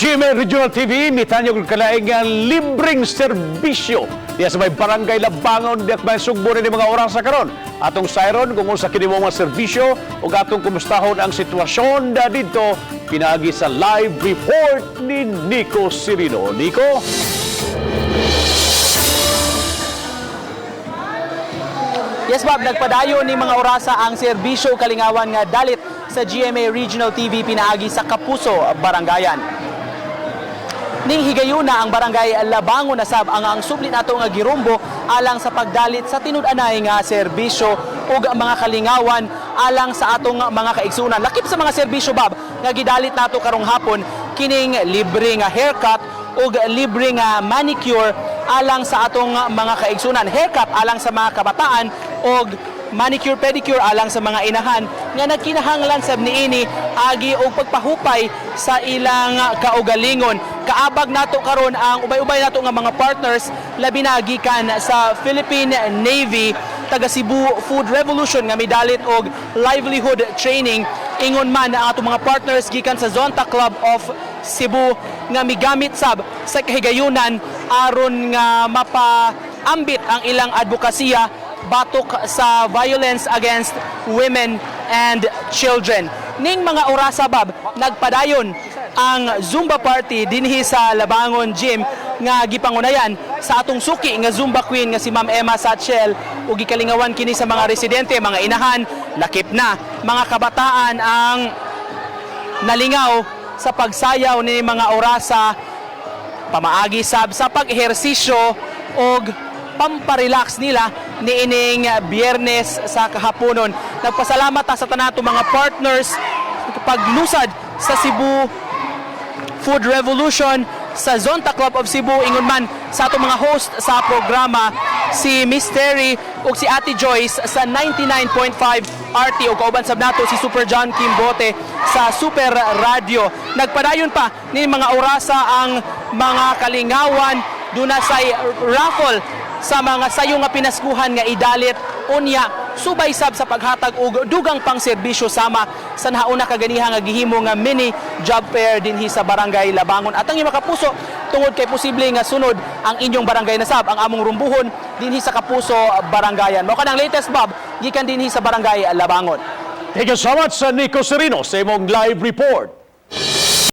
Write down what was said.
GMA Regional TV, mitanyag og kalaing nga libreng serbisyo diya sa may Barangay Labangon, diya may Sugbo ni mga oras sa karon. Atong sayron kung unsa kini mo mga serbisyo ug atong kumustahon ang sitwasyon da didto pinaagi sa live report ni Nico Sirino. Nico? Yes, Bob, nagpadayon ni mga orasa ang serbisyo kalingawan nga dalit sa GMA Regional TV pinaagi sa Kapuso, Barangayan. Ning higayuna ang Barangay Labangon na sab ang subli nato nga girumbo alang sa pagdalit sa tinud-anay nga serbisyo ug mga kalingawan alang sa atong mga kaigsunan. Lakip sa mga serbisyo, Bob, nga gidalit nato karong hapon kining libre nga haircut ug libre nga manicure alang sa atong mga kaigsunan. Haircut alang sa mga kabataan ug manicure pedicure alang sa mga inahan nga nagkinahanglan sab niini agi og pagpahupay sa ilang kaugalingon. Kaabag nato karon ang ubay-ubay nato nga mga partners, labi na gikan sa Philippine Navy, taga Cebu Food Revolution nga midalit og livelihood training. Ingon man ang atong mga partners gikan sa Zonta Club of Cebu nga migamit sab sa kahigayunan aron nga mapaambit ang ilang advokasya batok sa violence against women and children. Ning mga orasa, Bab, nagpadayon ang Zumba party dinhi sa Labangon Gym nga gipangunayan sa atong suki nga Zumba Queen nga si Ma'am Emma Satchel ug gikalingawan kini sa mga residente, mga inahan, lakip na mga kabataan ang nalingaw sa pagsayaw ni mga orasa pamaagi sab sa pag-ehersisyo og pamparelax nila niining Biyernes sa kahaponon. Nagpasalamat ta sa tanan mga partners paglusad sa Cebu Food Revolution, sa Zonta Club of Cebu, ingon man sa atong mga host sa programa, si Miss Terry ug si Ate Joyce sa 99.5 RT ug kauban sab nato si Super John Kimbote sa Super Radio. Nagpadayon pa ni mga orasa ang mga kalingawan, duna say raffle sa mga sayo nga pinaskuhan nga idalit unya, subay sab sa paghatag og dugang pang serbisyo sama sa nahauna kaganiha nga gihimo nga mini job fair dinhi sa Barangay Labangon. At ang mga kapuso, tungod kay posible nga sunod ang inyong barangay na sab ang among rumbuhon dinhi sa Kapuso Barangayan. Mao kanang latest, Bob, gikan dinhi sa Barangay Labangon. Thank you so much sa Nico Serino sa imong live report.